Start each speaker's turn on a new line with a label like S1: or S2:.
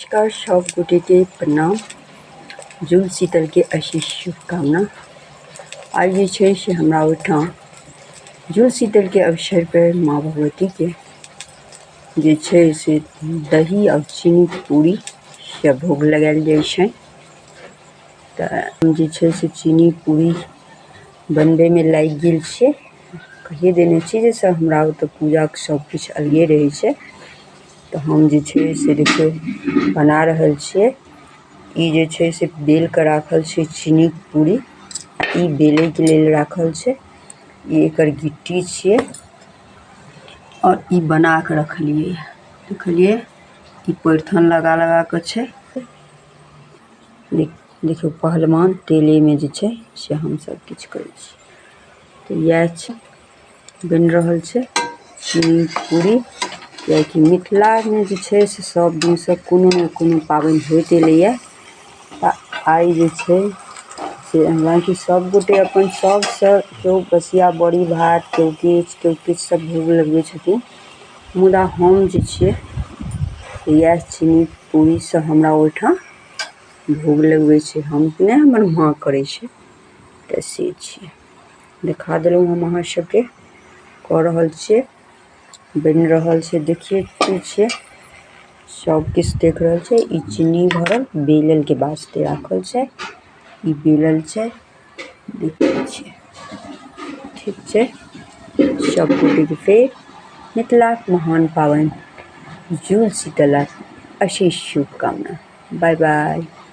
S1: नमस्कार सब गोटे के प्रणाम। जुड़ शीतल के अशेष शुभकामना। आइ जे छै से हमरा ओहिठाम जुड़ शीतल के अवसर पर माँ भगवती के जे छै से दही और चीनी पूरी से भोग लगायल जाइ छै। तऽ जे छै से चीनी पूरी बनबैमे लागि गेल छियै। कहिए देने छी जे सब हमरा ओतऽ पूजाके सब किछु अलगे रहै छै। तऽ हम जे छै से देखियौ बना रहल छियै। ई जे छै से बेल कऽ राखल छै चीनी पूरी, ई बेलैके लेल राखल छै। ई एकर गिट्टी छियै और ई बना कऽ रखलियै। देखलियै ई पैरथन लगा लगा कऽ छै। देखियौ पहलवान तेलेमे जे छै से हम सब किछु करै छी। तऽ इएह छै बनि रहल छै चीनी पूरी। कियाकि मिथिलामे जे छै से सब दिनसँ कोनो ने कोनो पाबनि होइत एलैया। तऽ आइ जे छै से हालाँकि सब गोटे अपन सबसँ केओ बसिया बड़ी भात, केओ किछु सब भोग लगबै छथिन, मुदा हम जे छियै इएह चीनी पूरीसँ हमरा ओहिठाम भोग लगबै छै। हम नहि, हमर माँ करै छै। तऽ से छियै, देखा देलहुँ हम अहाँ सबके। कऽ रहल छियै, बनि रहल छै। देखिए की छियै, सब किछु देख रहल छै। ई चीनी भरल बेलल के वास्ते राखल छै। ई बेलल छै, देखै छियै। ठीक छै, सब गोटेके फेर मिथिलाक महान पाबनि जुड़ शीतलक अशेष शुभकामना। Bye bye.